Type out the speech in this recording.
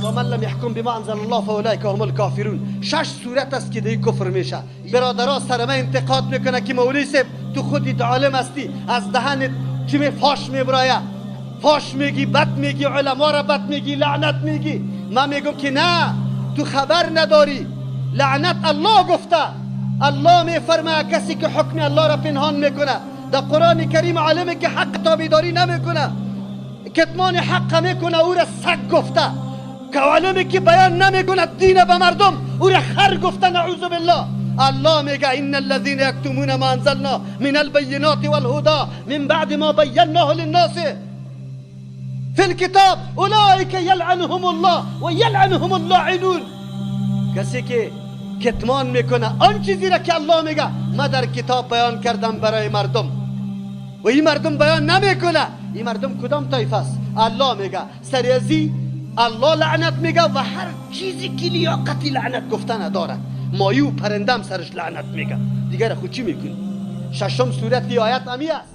و من لم يحكم بما انزل الله فاولئك هم الكافرون. شش صورت است که دی کفر میشه. برادرها سر من انتقاد میکنه که مولوی صاحب تو خودت عالم هستی، از دهنت چی می فاش میبرایه، فاش میگی، بد میگی، علما را بد میگی، لعنت میگی. من میگم که نه، تو خبر نداری. لعنت الله گفته. الله میفرماید کسی که حکم الله را پنهان میکنه در قرآن کریم، عالمی که حق تابعداری نمیکنه، کتمان حق میکنه، او را سگ گفته. که عالمی که بیان نمیکنه دین به مردم، او را خر گفته، نعوذ بالله. الله میگه ان الذين يكتمون ما انزلنا من البينات والهدى من بعد ما بيناه للناس في الكتاب اولئك يلعنهم الله ويلعنهم اللاعنون. کسی که کتمان میکنه آن چیزی را که الله میگه ما در کتاب بیان کردم برای مردم و این مردم بیان نمیکنه، این مردم کدام طایفه است؟ الله میگه سریزی الله لعنت میگه و هر چیزی که لیاقتی لعنت گفتن داره، مایو پرندم سرش لعنت میگه. دیگر خود چی میکنی؟ ششم صورت آیت امی است.